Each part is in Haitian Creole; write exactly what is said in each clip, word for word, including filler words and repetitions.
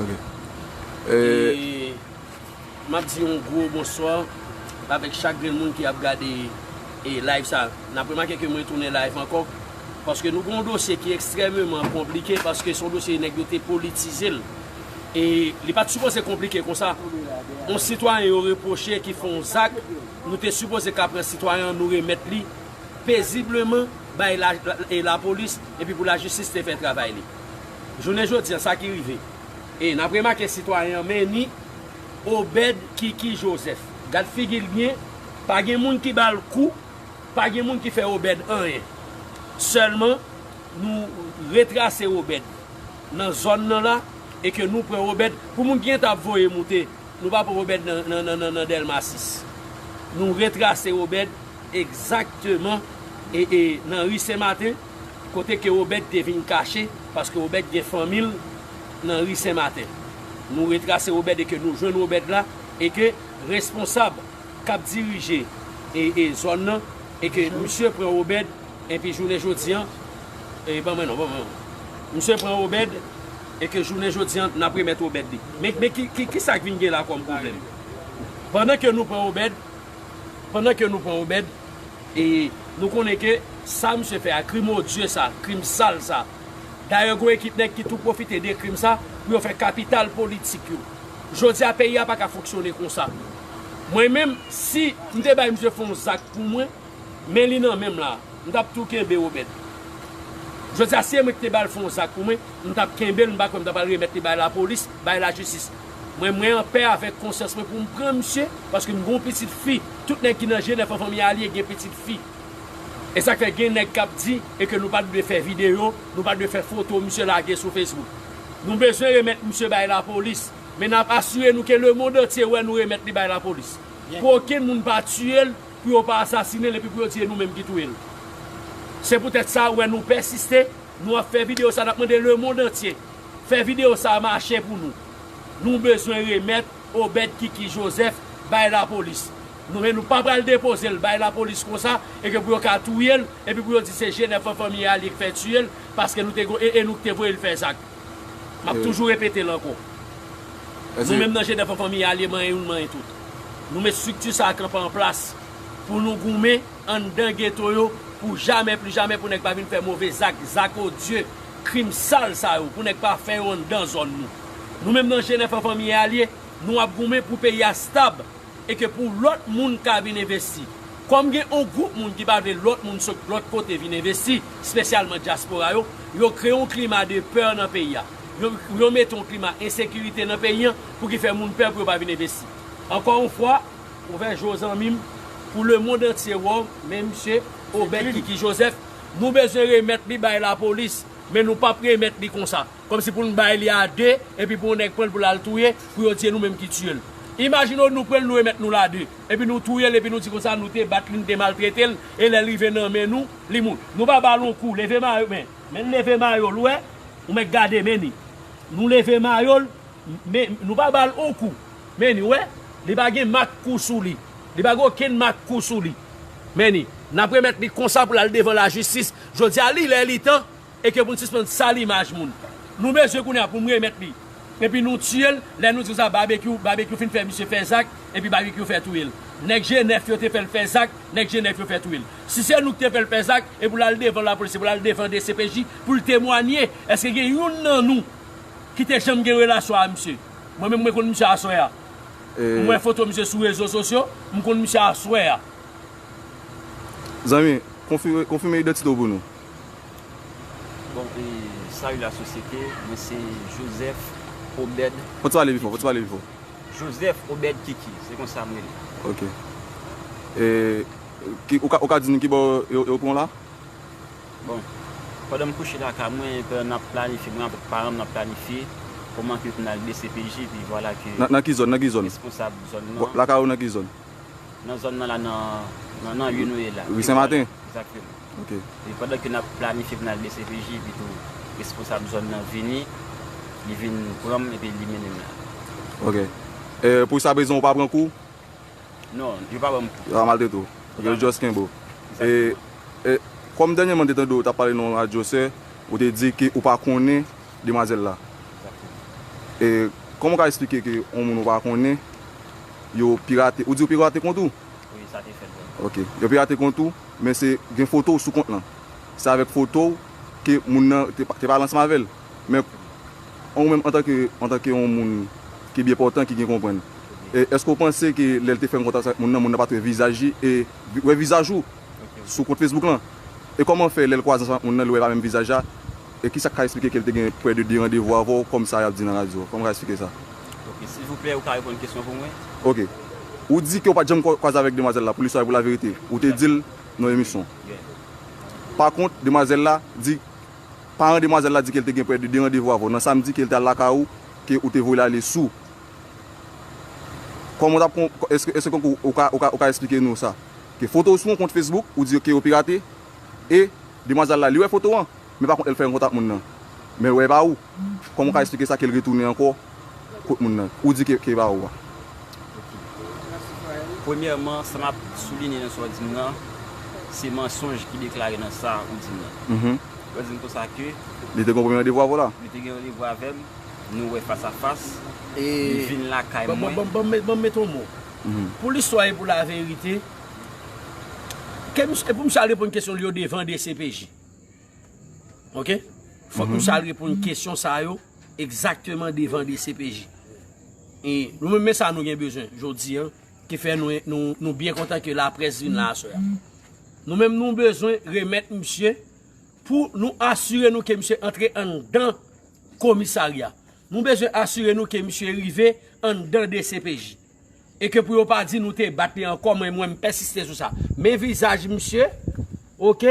Ok. E m ap di yon gwo bonswa avèk chak grenn moun ki ap gade e live sa. N ap remake ke mwen tounen live ankò, paske nou gen yon dosye ki ekstrèmeman konplike, paske se yon dosye nèg yo te politize l. E li pa t sipoze konplike konsa. Yon sitwayen yo repwoche ki fè yon zak, nou te sipoze ka pran sitwayen an, nou remèt li pezibleman bay la, la, e lapolis, epi pou lajistis te fè travay li. Jounen jodi an, sa ki rive. E n ap remake sitwayen an, men ni Obed Kiki Joseph. Gad figi l byen, pa gen moun ki ba l kou, pa gen moun ki fè Obed anyen. Sèlman, nou retrase Obed nan zòn nan la, e ke nou pran Obed, pou moun ki gentan ap voye moute, nou pa pran Obed nan, nan, nan, nan, nan Dèlma sis. Nou retrase Obed egzakteman e, e nan ri Sen Maten, kote ke Obed te vin kache, paske Obed gen fanmi l nan ri Sen Maten. Nou retrase Obed e ke nou jwenn Obed la, e ke responsab k ap dirije e, e zòn nan, e ke misye pran Obed, epi jounen jodi an, e ban mwen non, ban mwen non. Misye pran Obed, e ke jounen jodi an, n ap remèt Obed li. Men, men ki, ki, ki sa k vin gen la kòm pwoblèm? Pandan ke nou pran Obed, pandan ke nou pran Obed, e nou konnen ke sa misye fè a, krim odye sa, krim sal sa. Dayè, gen ekip nèg ki tou pwofite de krim sa pou yo fè kapital politik yo. Jodi a, peyi a pa ka fonksyone konsa. Mwen menm, si m te bay misye fè yon zak pou mwen, men li nan men m la, m t ap tou kenbe Obed. Jodi a, si e mwen ki te ba l fè yon zak pou mwen, m t ap kenbe l, m pa kwè m ta pral remèt li bay lapolis, bay lajistis. Mwen, mwen anpè avèk konsyans mwen pou m pran misye, paske m gen yon pitit fi. Tout nèg ki nan G nèf an Fanmi Alye gen pitit fi. E sa k fè gen nèg k ap di e ke nou pa t dwe fè videyo, nou pa t dwe fè foto misye lage sou Facebook. Nou bezwen remèt misye bay lapolis, men n ap asire nou ke lemonn antye wè nou remèt li bay lapolis. Pou okenn moun pa tiye l, pou yo pa asasinen l epi pou yo di e nou menm ki touye l. Se poutèt sa ou wè nou pèsiste, nou ap fè videyo sa, n ap mande lemonn antye fè videyo sa mache pou nou. Nou bezwen remèt Obed Kiki Joseph bay lapolis. Nou, men nou pa pral depoze l bay lapolis konsa, e ke pou yo ka touye l, epi pou yo di se G nèf an Fanmi Alye ki fè tiye l, paske nou te go-, e, e nou ki te voye l fè zak. M ap toujou repete l ankò. Nou menm nan G nèf an Fanmi Alye, manyen youn, manyen tout. Nou met estrikti sa a kanpe an plas pou nou goumen anndan geto yo pou jamè, pli jamè, pou nèg pa vin fè move zak, zak odye, krim sal sa yo, pou nèg pa fè yo anndan zòn nou. Nou menm nan G nèf an Fanmi Alye, nou ap goumen pou peyi a stab e ke pou lòt moun ka vin envesti. Kòm gen yon gwoup moun ki pa vle lòt moun sot lòt kote vin envesti, espesyalman dyaspora yo, yo kreye yon klima de pè nan peyi a. Yo, yo mete yon klima ensekirite nan peyi an pou ki fè moun pè pou yo pa vin envesti. Ankò yon fwa, ouvè je w zanmi m, pou lemonn antye wè w, men misye Obed Kiki Joseph, nou bezwen remèt li bay lapolis, men nou p ap remèt li konsa. Kòmsi pou n bay li a de, epi pou yon nèg pran l pou l al touye, pou yo di e nou menm ki tiye l. Imajine w nou pran l, nou remèt nou l a de, epi nou touye l, epi nou di konsa nou te bat li, nou te maltrete l, e lè l rive nan men nou, li mouri. Nou pa ba l yon kou, leve mayo, men, men l leve mayo l, ou wè, ou mèt gade, men ni. Nou leve mayo l, men nou pa ba l yon kou, men ni, ou wè, li pa gen mak kou sou li, li pa gen okenn mak kou sou li. Men ni, n ap remèt li konsa pou l al devan lajistis. Jodi a, li lè, li tan, e ke pou n sispann sal imaj moun. Nou bezwen kounye a pou n remèt li. Epi nou tiye l, lè nou di sa, Babekyou, Babekyou fin fè misye fè zak, epi Babekyou fè touye l. Nèg G nèf yo te fè l fè zak, nèg G nèf yo fè touye l. Si se nou ki te fè l fè zak, e pou l al devan lapolis, e pou l al devan D C P J, pou l temwanye, èske gen youn nan nou ki te janm gen relasyon a misye? Mwen menm, mwen konn misye aswè a. M wè foto misye sou rezo sosyo, m konn misye aswè a. Zanmi, konfime, konfime idantite w pou nou. Bon, e, salut la société, mwen se Joseph Obed. Fò w ti pale pi fò, fò w ti pale pi fò. Joseph Obed Kiki, se konsa m rele. Ok. E, ki, ou ka, ou ka di nou ki bò yo, yo pran w la? Bon, pandan m kouche lakay mwen, pandan n ap planifye, mwen avèk paran m, n ap planifye kòman ke pou n al D C P J, epi vwala ke nan, nan ki zòn, nan ki zòn? Responsab zòn nan. Lakay ou nan ki zòn? Nan zòn nan la, nan, nan, nan ri nou ye la. Ri Sen Maten? Egzakteman. Ok. E pandan ke n ap planifye pou n al D C P J, epi tou responsab zòn nan vini, li vin pran m epi li mennen m la. Ok. E, pou sa prezan ou pa pran kou? Non, yo pa ban m kou. Yo pa maltrete w. Ok, yo just kenbe w. E, e, kòm dènyèman m te tande w t ap pale nan yon radyo, sè, ou te di ke ou pa konnen demwazèl la. Egzakteman. E kòman w ka eksplike ke yon moun ou pa konnen, yo pirate, ou di yo pirate kont ou? Wi, sa te fèt vre. Ok. Yo pirate kont ou, men se gen foto w sou kont lan. Se avèk foto w ke moun nan te, te pale ansanm avè l. Men ou menm antanke, antanke yon moun ki byen pòtan, ki gen konprann, e èske w panse ke lè l te fè yon kontak avèk moun nan, moun nan pa t wè vizaj li e wè vizaj ou sou kont Facebook lan? E kòman fè lè l kwaze ansanm ak moun nan, li wè pa menm vizaj la? E kisa k ka eksplike ke l te gen prè de de randevou avè w, kòm sa y ap di nan radyo? Kòman w ka eksplike sa? Ok, silvouplè, ou ka reponn kesyon pou mwen? Ok. Ou di ke w pa t janm kwa- kwaze avèk demwazèl la, pou listwa e pou laverite. Ou te di l nan emisyon. Yeah. Pa kont, demwazèl la di, paran demwazèl la di ke l te gen prè de de randevou avè w nan samdi, ke l te al lakay ou, ke ou te voye l ale sou. Kòman w t ap kon- èske, èske ou, ou ka, ou ka, ou ka eksplike nou sa? Ke foto w sou yon kont Facebook, ou di ke yo pirate, e demwazèl la, li wè foto an, men pa kont, lè l fè yon kontak moun nan, men l wè e pa ou. Kòman w ka eksplike sa, ke l retounen ankò kot moun nan? Ou di ke, ke e pa ou a. Premyèman, sa m ap soulinye nan sa w di m nan, se mansonj ki deklare nan sa ou di m nan. Mhm. Ou di m konsa ke li te gen yon premye randevou avè w la? Li te gen randevou avè m, nou wè fas a fas, e li vin lakay mwen. Ban m met yon mo. Mhm. Pou listwa e pou laverite, ke misye, e pou misye al reponn kesyon li yo devan D C P J. Ok? Fòk misye al reponn kesyon sa yo egzakteman devan D C P J. E nou menm, men sa nou gen bezwen jodi a, ki fè nou, nou, nou byen kontan ke laprès vin la aswè a. Nou menm, nou bezwen remèt misye pou nou asire nou ke misye antre anndan komisarya. Nou bezwen asire nou ke misye rive anndan D C P J. E ke pou yo pa di nou te bat li ankò, mwen, mwen, m pèsiste sou sa. Men vizaj misye, ok?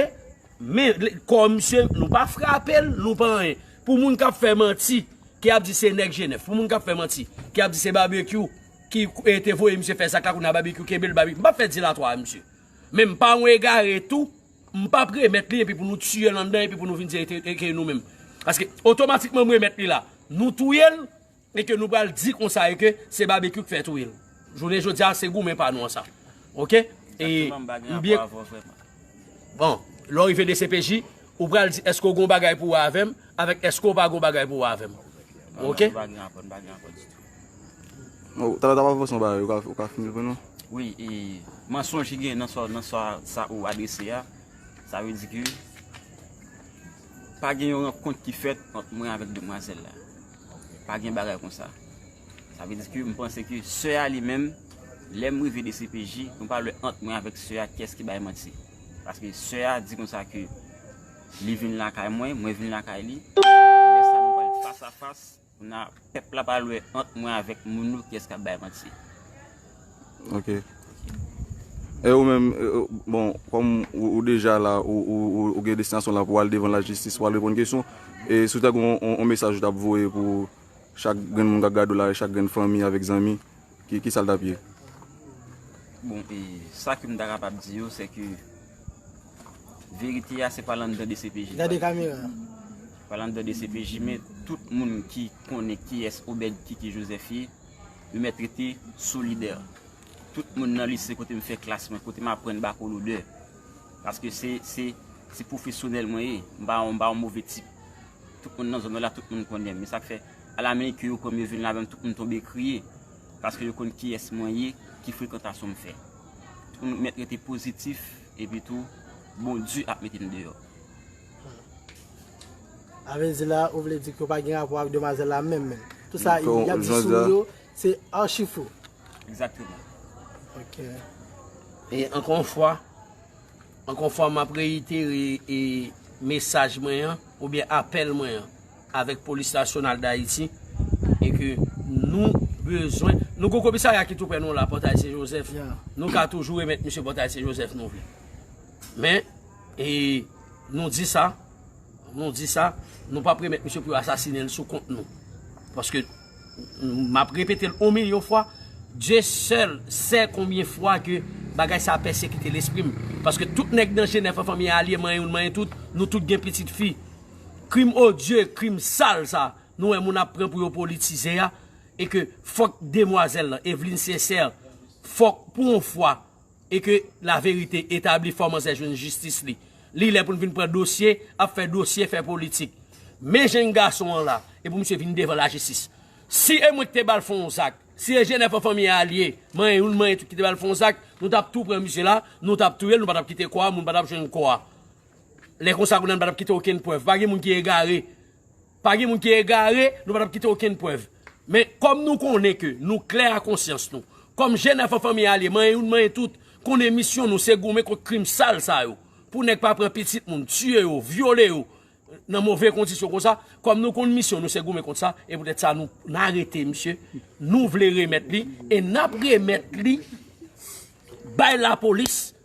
Men kò misye, nou pa frape l, nou pa anyen. Pou moun k ap fè manti, ki ap di se nèg Jenèf, pou moun k ap fè manti, ki ap di se Babekyou ki, e, te voye misye fè zak la, kounye a Babekyou kenbe l, Babekyou. M p ap fè dilatwa a misye. Men m pa yon egare tou, m p ap remèt li epi pou nou tiye l anndan epi pou nou vin di e te, e ke nou menm. Paske otomatikman m remèt li la, nou touye l, e ke nou pral di konsa e ke se Babekyou k fè touye l. Jounen jodi a, se goumen pa nou an sa. Ok? E m byen. Bon, lè w rive D C P J, ou pral di èske w gen yon bagay pou w wè avè m, avèk èske w pa gen yon bagay pou w wè avè m. Ok? Non, talè w t ap avanse yon bagay, ou ka, ou ka fini l pou nou? Wi, e mansonj ki gen nan sa, nan sa, sa ou adrese a, sa vle di ke pa gen yon rankont ki fèt ant mwen avèk demwazèl la. Pa gen bagay konsa. Sa vle di ke m panse ke sè a li menm, lè m rive D C P J, nou pale ant mwen avèk sè a kiyès ki bay manti. Paske sè a di konsa ke li vin lakay mwen, mwen vin lakay li. Lè sa nou pral fas a fas, kounye a pèp la pral wè ant mwen avèk moun yo kiyès k ap bay manti. Ok. E ou menm, e, e, bon, kòm ou, ou deja la, ou, ou, ou, ou gen destinasyon la pou al devan lajistis, pou al reponn kesyon, e si w ta gen yon, yon, yon mesaj ou t ap voye pou chak grenn moun k ap gade w la, chak grenn fanmi avèk zanmi, ki, ki sa l t ap ye? Bon, e sa ke m ta kapab di yo, se ke verite a, se pa l anndan D C P J. Gade kamera. Pa l anndan D C P J, men tout moun ki konnen kiyès Obed Kiki Joseph ye, yo mèt rete solidè. Tout moun nan lise kote m fè klas mwen, kote m aprann bakolodè. Paske se, se, se pwofesyonèl mwen ye. M pa yon, m pa yon move tip. Tout moun nan zòn nan la, tout moun konnen m. Men sa k fè, alamenike yo pran m, yo vin ladan m, tout moun tonbe kriye. Paske yo konn kiyès mwen ye, ki frekantasyon m fè. Tout moun mèt rete pozitif, epi tou, Bondye ap mete m deyò. Sa vle di la, ou vle di ke w pa gen rapò ak demwazèl la menm, menm. Tout sa y ap di sou ou yo, se achi fo. Egzakteman. Ok. E ankò yon fwa, ankò yon fwa, m ap reyitere e mesaj mwen an, oubyen apèl mwen an, avèk Polis Nasyonal Dayiti, e ke nou bezwen, nou gon komisarya ki tou prè nou la, Pòtay Sen Jozèf. Nou ka toujou remèt misye Pòtay Sen Jozèf nou vle. Men, e nou di sa, nou di sa, nou p ap remèt misye pou yo asasinen l sou kont nou. Paske, m ap repete l yon milyon fwa, Dye sèl sè konbyen fwa ke bagay sa a pèsekite lespri m. Paske tout nèg nan Jenèf an, fanmi a, alye m, manyen youn, manyen tout, nou tout gen pitit fi. Krim odye, krim sal sa, nou wè moun ap pran pou yo politize a, e ke fòk demwazèl lan, Evelyne Sincère, fòk pou yon fwa, e ke laverite etabli, fò manzè jwenn jistis li. Li lè pou n vin pran dosye, ap fè dosye, fè politik. Men jèn gason an la, e pou misye vin devan lajistis. Si e mwen ki te ba l fè yon zak, si e Jenèf an fanmi a li ye, manyen youn, manyen tout ki te ba l fè yon zak, nou t ap tou pran misye la, nou t ap touye l, nou pa t ap kite kò a, moun pa t ap jwenn kò a. Lè konsa, kounye a nou pa t ap kite okenn prèv. Pa gen moun ki egare. Pa gen moun ki egare, nou pa t ap kite okenn prèv. Men, kòm nou konnen ke nou klè a konsyans nou, kòm Jenèf an fanmi a li ye, manyen youn, manyen tout, konnen misyon nou se goumen kont krim sal sa yo. Pou nèg pa pran pitit moun, tiye yo, vyole yo, nan move kondisyon konsa, kòm nou konn misyon nou se goumen kont sa, e poutèt sa nou, n arete misye, nou vle remèt li, e n ap remèt li bay lapolis,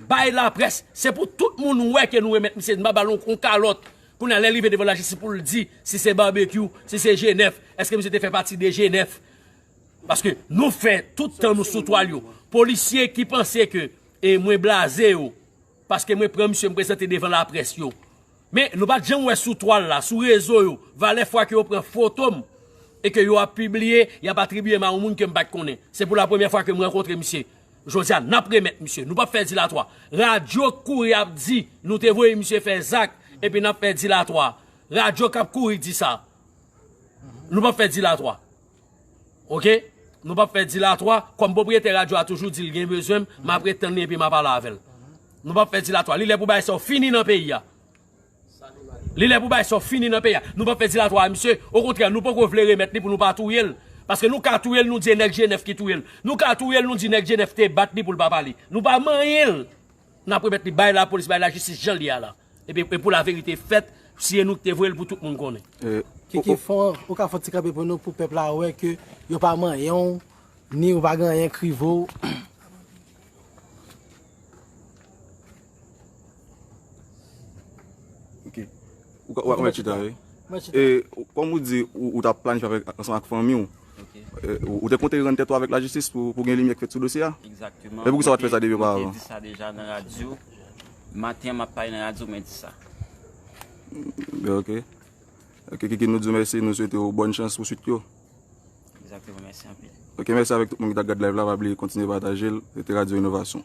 bay laprès. Se pou tout moun wè ke nou remèt misye, n pa ba l yon, yon kalòt. Kounye a, lè l rive devan lajistis pou l di si se Babekyou, si se Jenèf, èske misye te fè pati de Jenèf? Paske nou fè tout tan nou sou twal yo. Polisye ki panse ke, e, mwen blaze yo, paske mwen pran misye, m prezante devan laprès yo. Men, nou pa t janm wè sou twal la, sou rezo yo, valè fwa ke yo pran foto m e ke yo ap pibliye, y ap atribiye m a yon moun ke m pa t konnen. Se pou la premyè fwa ke m rankontre misye. Jodi a, n ap remèt misye. Nou p ap fè dilatwa. Radyo k kouri ap di, nou te voye misye fè zak, epi n ap fè dilatwa. Radyo k ap kouri di sa. Nou p ap fè dilatwa. Oke? Nou p ap fè dilatwa. Kòm pwopriyetè radyo a toujou di l gen bezwen m, m ap ret tann li epi m a pale avè l. Nou p ap fè dilatwa. Li lè pou bagay sa yo fini nan peyi a. Li lè pou bagay sa yo fini nan peyi a. Nou p ap fè dilatwa a misye. Okontrè, nou poko vle remèt li pou nou pa touye l. Paske nou ka touye l, nou di e nèg Jenèf ki touye l. Nou ka touye l, nou di nèg Jenèf te bat li pou l pa pale. Nou pa manyen l. N ap remèt li bay lapolis, bay lajistis jan l ye a la. Epi, e pou laverite fèt, si e nou ki te voye l pou tout moun konnen. E, Kiki, o, o, fò, ou ka fè yon ti kanpe pou nou, pou pèp la wè ke yo pa manyen w, ni ou pa gen anyen k rive w. Ok. Ou ka, ou ka mèt chita, wi. Mèt chita. E, kòm ou di, ou, ou t ap planifye avèk, ansanm ak fanmi w. Ok. E, ou, ou te konte rann tèt ou avèk lajistis pou, pou gen limyè k fèt sou dosye a? Egzakteman. Men poukisa w pa t fè sa depi oparavan? Mwen te di sa deja nan radyo. Maten an, m ap pale nan radyo, mwen di sa. Ben, ok. Ok, Kiki, nou di w mèsi, nou swete w bòn chans pou swit yo. Egzakteman, mèsi anpil. Ok, mèsi avèk tout moun ki t ap gad live la, pa bliye kontinye pataje l. Se te Radyo Inovasyon.